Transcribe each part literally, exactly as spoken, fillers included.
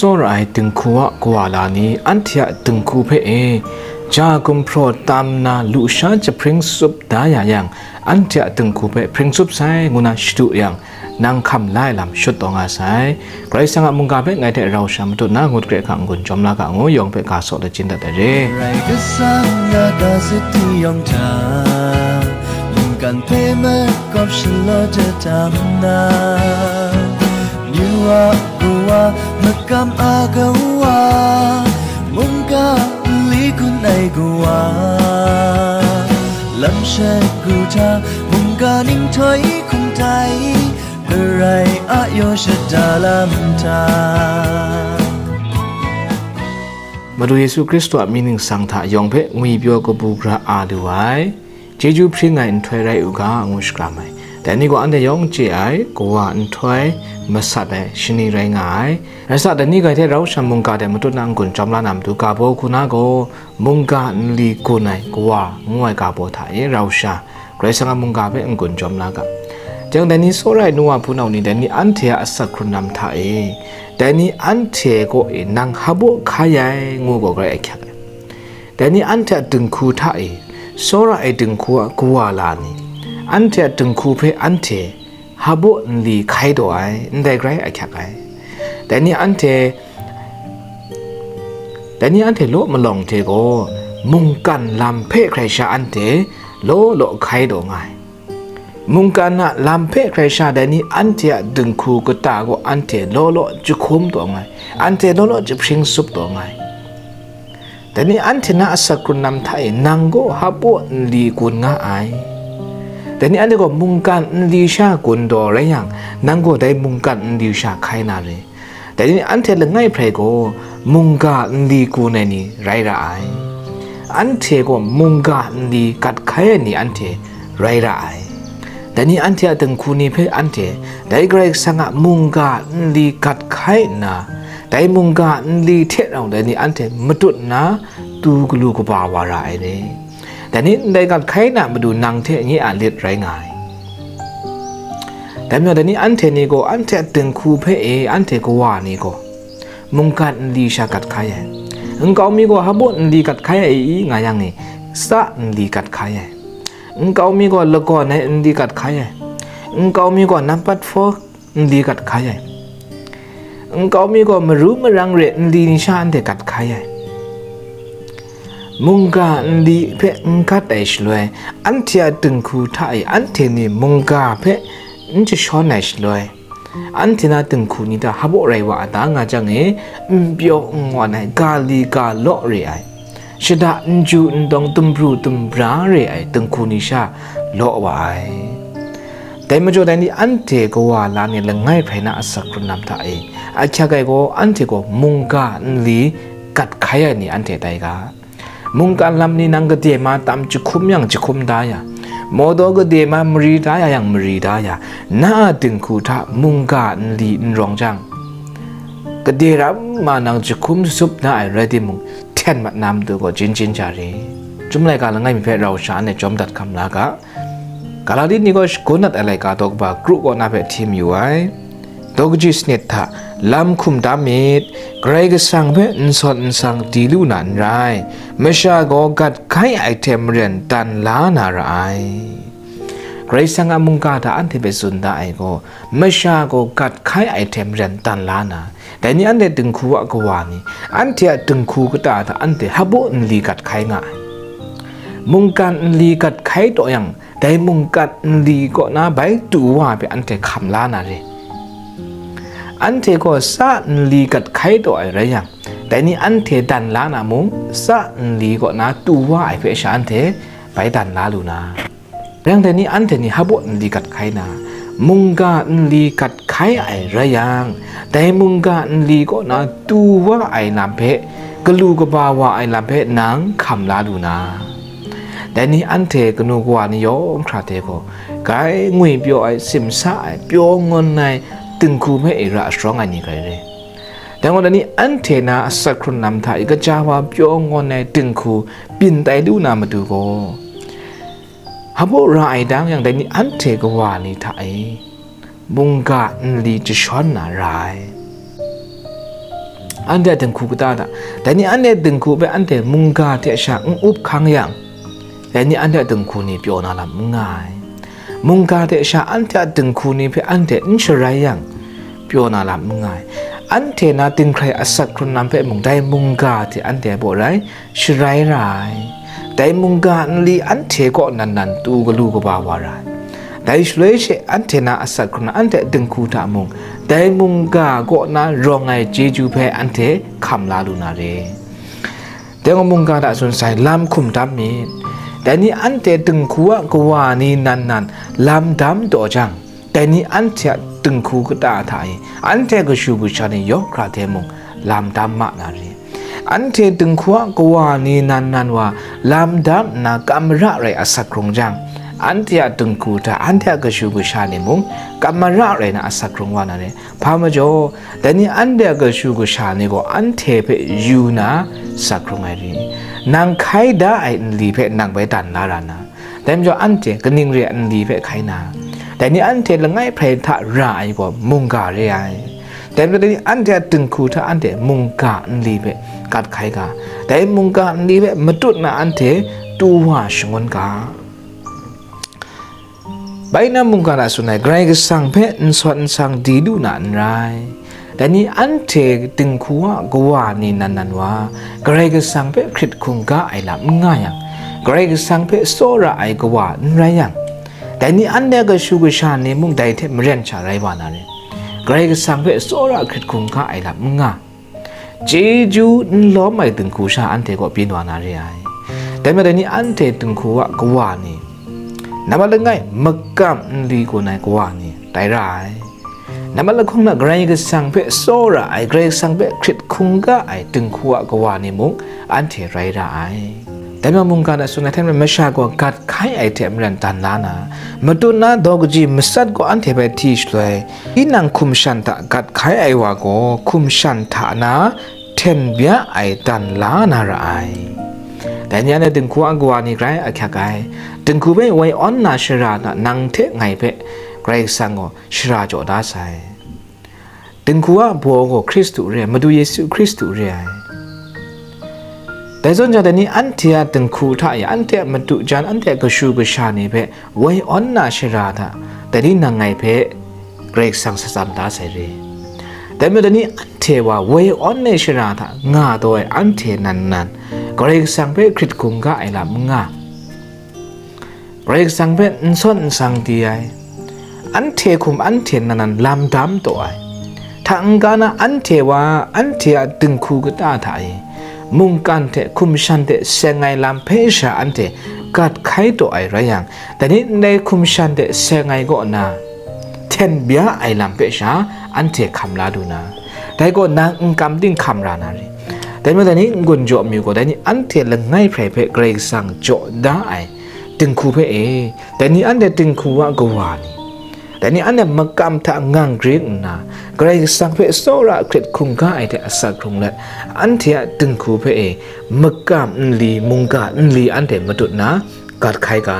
Tsawra ai dinghku a kawa la ni, anhte a dinghku hpe e, ja gumhpraw tam nna lusha jahpring tsup da ya yang, anhte a dinghku hpe hpring tsup sai, ngu na shadu yang, nang hkam la ai lam shut taw nga sai. Karai Kasang a mungga hpe ngai hte rau sha matut na, ngut kre hkang n-gun jawm la ga ngu, yawng hpe ga saw lachin dat ai re. Karai Kasang na ga siti yawng hta, mungkan hpe makawp shalaw jahtam na, myu a kawa makam a kawa, mungga nli gun ai kawa, lam shagu hta mungga ninghtoi hkum tai, Karai a yaw shada lam hta. Madu Yesu Hkristu a mying ningsang hta yawng hpe ngwipyaw kabu gara a lu ai, chyeju hpring ai nhtoi rai u ga, ngu shakram ai. Dai ni gaw anhte yawng chye ai, kawa nhtoi masat ai shani rai nga ai. Rai sa, dai ni grai hte rau sha mungga de matut na n-gun jawm la na matu, ga baw hku na gaw, mungga nli gun ai kawa ngu ai ga baw hta e rau sha, Karai Kasang a mungga hpe n-gun jawm la ga. Jang dai ni tsawra ai nu wa hpunau ni, dai ni anhte a asak hkrun lam hta e, dai ni anhte kaw e nang hpaw hkai ai ngu gaw grai ahkyak ai. Dai ni anhte a dinghku hta e, tsawra ai dinghku a kawa la ni, anhte a dinghku hpe anhte hpaw nli hkai taw ai, ndai grai ahkyak ai. Dai ni anhte, dai ni anhte law malawng hte gaw, mungkan lam hpe hkrai sha anhte law law hkai taw nga ai. Mungkan a lam hpe hkrai sha dai ni anhte a dinghku kata gaw anhte law law jahkum taw nga ai, anhte law law jahpring tsup taw nga ai. Dai ni anhte na asak hkrun lam hta e nang gaw hpaw nli gun nga ai. Dai ni anhte gaw mungkan nli sha gun taw rai yang, nang gaw dai mungkan nli sha hkai na re. Dai ni anhte langai hprai gaw mungga nli gun ai ni rai ra ai. Anhte gaw mungga nli gat hkai ai ni anhte rai ra ai. Dai ni anhte a dinghku ni hpe anhte dai Karai Kasang a mungga nli gat hkai nna, dai mungga nli hte rau dai ni anhte matut nna tu galu kaba wa ra ai re. Dai ni ndai gat hkai na matu nang hte nye a lit rai nga ai. Dai majaw, dai ni anhte ni gaw, anhte a dinghku hpe e, anhte kawa ni gaw, mungkan nli sha gat hkai ai. Nkau mi gaw hpaw nli gat hkai ai i, nga yang e, tsa nli gat hkai ai. Nkau mi gaw lagawn ai nli gat hkai ai. Nkau mi gaw nampat hpaw nli gat hkai ai. Nkau mi gaw maru marang re nli ni sha anhte gat hkai ai. Mungga nli hpe n gat ai shaloi, anhte a dinghku hta e anhte ni mungga hpe n jashawn ai shaloi, anhte na dinghku ni hta hpaw rai wa a ta nga jang e, n pyaw n ngawn ai, ga li ga law re ai, shada n ju n dawng, dumbru dumbra re ai dinghku ni sha law wa ai. Dai majaw, dai ni anhte kawa la ni langai hprai na asak hkrun lam hta e, ahkyak ai gaw, anhte gaw mungga nli gat hkai ai ni anhte tai ga. Mungkan lam ni nang gade ma tam jahkum yang jahkum da ya, mawdaw gade ma mari da ya yang mari da ya, na a dinghku hta mungga nli n rawng jang, gade ram ma nang jahkum sup na ai rai timung, hten mat na matu gaw jin jin ja re. Chyum laika langai mi hpe rau sha anhte jawm dat hkam la ga. Galati ni gaw shagun dat ai laika daw kaba kru kaw na hpe hti mayu ai. Daw kaji sanit hta, lam hkum tam myit, Karai Kasang hpe n sawn n sang di lu na n rai, masha gaw gat hkai ai hte maren dan la na ra ai. Karai Kasang a mungga hta anhte hpe tsun da ai gaw, masha gaw gat hkai ai hte maren dan la na, dai ni anhte dinghku a kawa ni, anhte a dinghku kata hta anhte hpaw nli gat hkai nga ai. Mungkan nli gat hkai taw yang, dai mungkan nli kaw na bai tu wa ai hpe anhte hkam la na re. Anhte gaw tsa nli gat hkai taw ai rai yang, dai ni anhte dan la na mung, tsa nli kaw na tu wa ai hpe sha anhte bai dan la lu na. Rai yang, dai ni anhte ni hpaw nli gat hkai na, mungga nli gat hkai ai rai yang, dai mungga nli kaw na tu wa ai lam hpe, galu kaba wa ai lam hpe nang hkam la lu na. Dai ni anhte kanu kawa ni yawng hkra hte gaw, grai ngwipyaw ai, simsa ai, pyaw ngawn ai dinghku hpe e ra sharawng ai ni grai re. Dai gaw, dai ni anhte na asak hkrun lam hta e kaja wa pyaw ngawn ai dinghku byin tai lu na matu gaw, hpaw ra ai dang yang, dai ni anhte kawa ni hta e mungga nli jashawn na ra ai. Anhte a dinghku kata hta, dai ni anhte dinghku hpe anhte mungga hte sha n up hkang yang, dai ni anhte a dinghku ni pyaw na lam n nga ai. Mungga hte sha anhte a dinghku ni hpe anhte n sharai yang, pyaw na lam n nga ai. Anhte na dinghkrai asak hkrun lam hpe mung dai mungga hte anhte baw rai sharai ra ai. Dai mungga nli anhte kaw nan nan tu galu kaba wa ra ai. Dai shaloi she anhte na asak hkrun anhte dinghku hta mung, dai mungga kaw na rawng ai chyeju hpe anhte hkam la lu na re. Dai gaw mungga hta tsun sai, lam hkum dam myit. Dai ni anhte dinghku a kawa ni nan nan lam dam taw jang, dai ni anhte a dinghku kata hta e, anhte kashu kasha ni yawng hkra hte mung lam dam ma na re. Anhte dinghku a kawa ni nan nan wa lam dam nna kam mara rai asak hkrung jang, anhte a dinghku hta anhte a kashu kasha ni mung kam mara rai na asak hkrung wa na re. Hpa majaw, dai ni anhte a kashu kasha ni gaw anhte hpe yu na asak hkrung ai re. Nang hkai da ai nli hpe nang bai dan la ra na, dai majaw anhte kaning re ai nli hpe hkai na, dai ni anhte langai hprai hta ra ai gaw mungga re ai. Dai majaw dai ni anhte a dinghku hta anhte mungga nli hpe gat hkai ga, dai mungga nli hpe matut na anhte tu wa shangun ga. Bai na mungga hta tsun ai, Karai Kasang hpe n sawt n sang di lu na n rai. Dai ni anhte dinghku a kawa ni nan nan wa, Karai Kasang hpe hkrit hkungga ai lam n nga yang, Karai Kasang hpe tsawra ai kawa n rai yang, dai ni anhte a kashu kasha ni mung dai hte maren sha rai wa na re. Karai Kasang hpe tsawra hkrit hkungga ai lam n nga. Chyeju n lawm ai dinghku sha anhte kaw byin wa na re ai. Dai majaw dai ni anhte dinghku a kawa ni, nambat langai makam nli gun ai kawa ni tai ra ai. Nambat lahkawng na Karai Kasang hpe tsawra ai, Karai Kasang hpe hkrit hkungga ai dinghku a kawa ni mung anhte rai ra ai. Dai majaw mungga hta tsun ai hte maren masha gaw gat hkai ai hte maren dan la na, matut na daw kaji matsat gaw anhte hpe hti shaloi, tinang hkum shan hta gat hkai ai wa gaw hkum shan hta na hten bya ai dan la na ra ai. Dai ni anhte dinghku a kawa ni grai ahkyak ai. Dinghku hpe woi awn na shara hta nang hte ngai hpe Karai Kasang gaw shara jaw da sai. Dinghku a baw gaw Hkristu re ai, Madu Yesu Hkristu re ai. Dai zawn jang, dai ni anhte a dinghku hta e, anhte a madu jan, anhte a kashu kasha ni hpe woi awn na shara hta, dai ni nang ngai hpe Karai Kasang sa tsam da sai re. Dai majaw, dai ni anhte wa woi awn ai shara hta nga taw ai anhte nan nan, Karai Kasang hpe hkrit hkungga ai lam n nga. Karai Kasang hpe n sawt n sang di ai, anhte hkum anhte nan nan lam dam taw ai, hta n-ga na anhte wa anhte a dinghku kata hta e, mungkan hte hkum shan hte seng ai lam hpe sha anhte gat hkai taw ai rai yang, dai ni ndai hkum shan hte seng ai kaw na hten bya ai lam hpe sha anhte hkam la lu na, dai gaw nang n kam ting hkam ra na re. Dai majaw dai ni n-gun jaw mayu gaw, dai ni anhte langai hprai hpe Karai Kasang jaw da ai dinghku hpe e, dai ni anhte dinghku a kawa ni, dai ni anhte makam hta ngang gring nna, Karai Kasang hpe tsawra hkrit hkungga ai hte asak hkrung let, anhte a dinghku hpe e, makam nli, mungga nli anhte matut na gat hkai ga.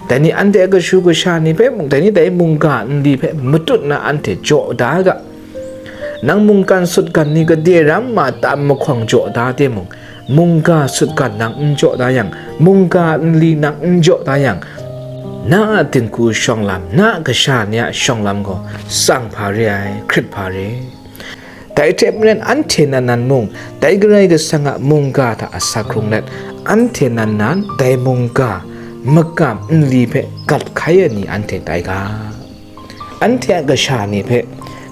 Dai ni anhte a kashu kasha ni hpe mung, dai ni dai mungga nli hpe matut na anhte jaw da ga. Nang mungkan sutgan ni gade ram ma tam mahkawng jaw da timung, mungga sutgan nang n jaw da yang, mungga nli nang n jaw da yang, na a dinghku shawng lam, na a kasha ni a shawng lam gaw tsang hpa re ai, hkrit hpa re. Dai hte maren, anhte nan nan mung, dai Karai Kasang a mungga hta asak hkrung let, anhte nan nan dai mungga makam nli hpe gat hkai ai ni anhte tai ga. Anhte a kasha ni hpe,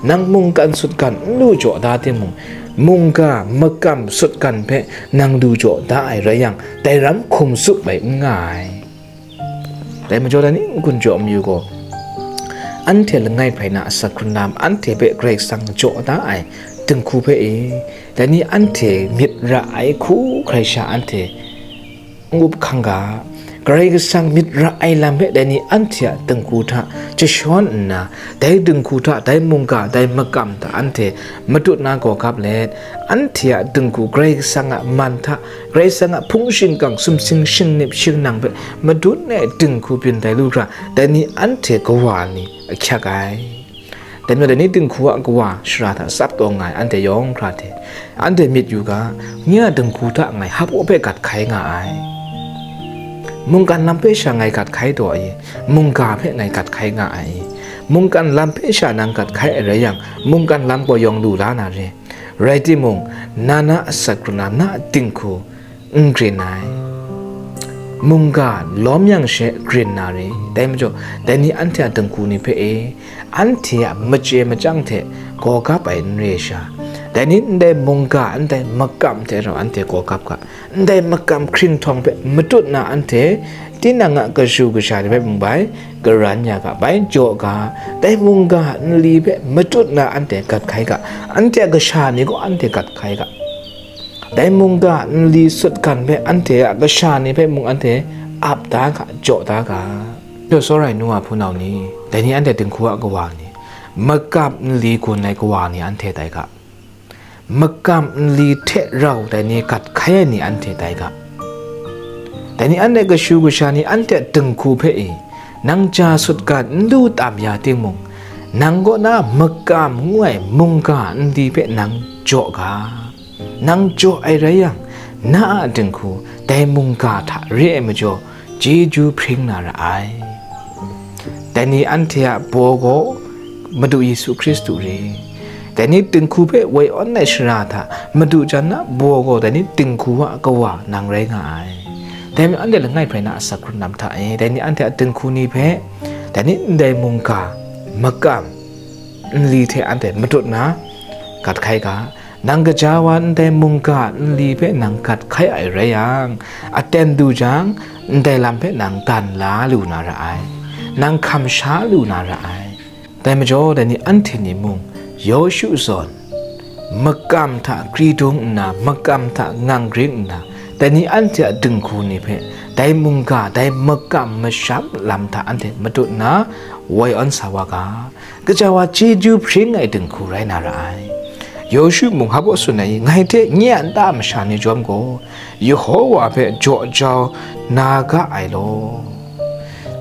nang mungkan sutgan n lu jaw da timung, mungga makam sutgan hpe nang lu jaw da ai rai yang, dai ram hkum tsup ai n nga ai. Dai majaw, dai ni n-gun jaw mayu gaw, anhte langai hprai na asak hkrun lam, anhte hpe Karai Kasang jaw da ai dinghku hpe e, dai ni anhte myit ra ai hku hkrai sha anhte n-up hkang ga. Karai Kasang myit ra ai lam hpe dai ni anhte a dinghku hta jashawn nna, dai dinghku hta, dai mungga, dai makam hta anhte matut na gaw gap let, anhte a dinghku Karai Kasang a man hta, Karai Kasang a hpung shingkang sumsing shingnip shingnang hpe madun ai dinghku byin tai lu hkra, dai ni anhte kawa ni ahkyak ai. Dai majaw dai ni dinghku a kawa shara hta tsap taw nga ai anhte yawng hkra hte, anhte myit yu ga, nye a dinghku hta ngai hpaw hpe gat hkai nga ai. Mungkan lam hpe sha ngai gat hkai taw ai, mungga hpe ngai gat hkai nga ai. Mungkan lam hpe sha nang gat hkai ai rai yang, mungkan lam gaw yawng lu la na re. Rai timung, na na asak runa na a dinghku n grin ai. Mungga lawm yang she grin na re. Dai majaw, dai ni anhte a dinghku ni hpe e, anhte a machye machyang hte gaw gap ai n re sha, dai ni ndai mungga ndai makam hte rau anhte gaw gap ga, ndai makam hkringhtawng hpe matut na anhte tinang a kashu kasha ni hpe mung bai karan ya ga, bai jaw ga, dai mungga nli hpe matut na anhte gat hkai ga, anhte a kasha ni gaw anhte gat hkai ga. Dai mungga nli sutgan hpe anhte a kasha ni hpe mung anhte ap da ga, jaw da ga. Yawsawrai nu a hpunau ni, dai ni anhte dinghku a kawa ni, makam nli gun ai kawa ni anhte tai ga. Makam nli hte rau dai ni gat hkai ai ni anhte tai ga. Dai ni anhte kashu kasha ni anhte dinghku hpe e, nang ja sutgan n lu tam ya timung, nang kaw na makam ngu ai mungga nli hpe nang jaw ga. Nang jaw ai rai yang, na a dinghku dai mungga hta re ai majaw, chyeju hpring na ra ai. Dai ni anhte a baw gaw Madu Yesu Hkristu re. Dai ni dinghku hpe woi awn ai shara hta Madu jan na baw gaw dai ni dinghku a kawa nang rai nga ai. Dai majaw anhte langai hprai na asak hkrun lam hta e, dai ni anhte a dinghku ni hpe, dai ni ndai mungga makam nli hte anhte matut na gat hkai ga, nang gaja wa ndai mungga nli hpe nang gat hkai ai rai yang, aten du jang, ndai lam hpe nang dan la lu na ra ai, nang hkam sha lu na ra ai. Dai majaw, dai ni anhte ni mung, Yawshu zawn, makam hta kri dung nna, makam hta ngang gring nna, dai ni anhte a dinghku ni hpe, dai mungga, dai makam masham lam hta anhte matut nna, woi awn sa wa ga. Gaja wa chyeju hpring ai dinghku rai na ra ai. Yawshu mung hpa baw tsun ai, ngai hte nye a nta masha ni jawm gaw, Yehowa hpe jaw jau na ga ai law.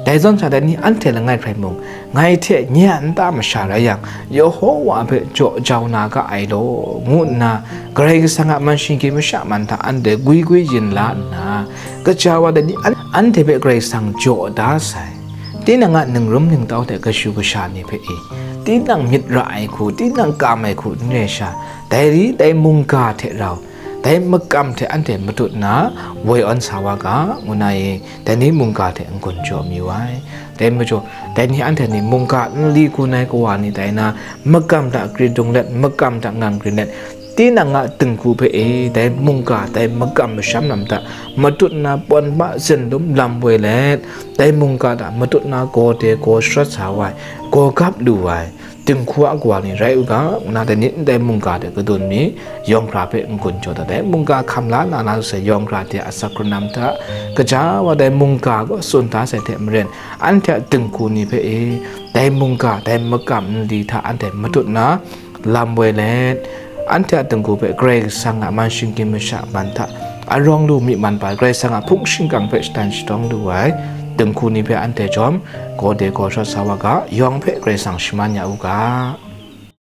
Dai zawn sha dai ni anhte langai hkrai mung, ngai hte nye a nta masha rai yang, Yehowa hpe jaw jau na ga ai law, ngu nna, Karai Kasang a man shinggyim masha man hta anhte gwi gwi yin la nna, gaja wa dai ni an-, anhte hpe Karai Kasang jaw da sai. Tinang a ningrum ningtau hte kashu kasha ni hpe e, tinang myit ra ai hku, tinang kam ai hku n re sha, dai ri dai mungga hte rau, dai makam hte anhte matut nna, woi awn sa wa ga, ngu na e, dai ni mungga hte n-gun jaw mayu ai. Dai majaw, dai ni anhte ni mungga nli gun ai kawa ni tai na, makam hta kri dung let, makam hta ngang grin let, tinang a dinghku hpe e, dai mungga, dai makam masham lam hta matut nna, pawn ba zinlum lam woi let, dai mungga hta matut nna, gaw de gaw sharawt sa wa ai, gaw gap lu wa ai, dinghku a kawa ni rai u ga, ngu na dai ni ndai mungga hte kadun mi, yawng hkra hpe n-gun jaw dat ai. Mungga hkam la na na sai yawng hkra hte asak hkrun lam hta, gaja wa dai mungga gaw tsun da sai hte maren, anhte a dinghku ni hpe e, dai mungga, dai makam nli hta anhte matut nna, lam woi let, anhte a dinghku hpe Karai Kasang a man shinggyim masha man hta arawng lu mi man pa ai, Karai Kasang a hpung shingkang hpe shatan shadawng lu ai dinghku ni hpe anhte jawm gaw de gaw sharawt sa wa ga, yawng hpe Karai Kasang shaman ya u ga.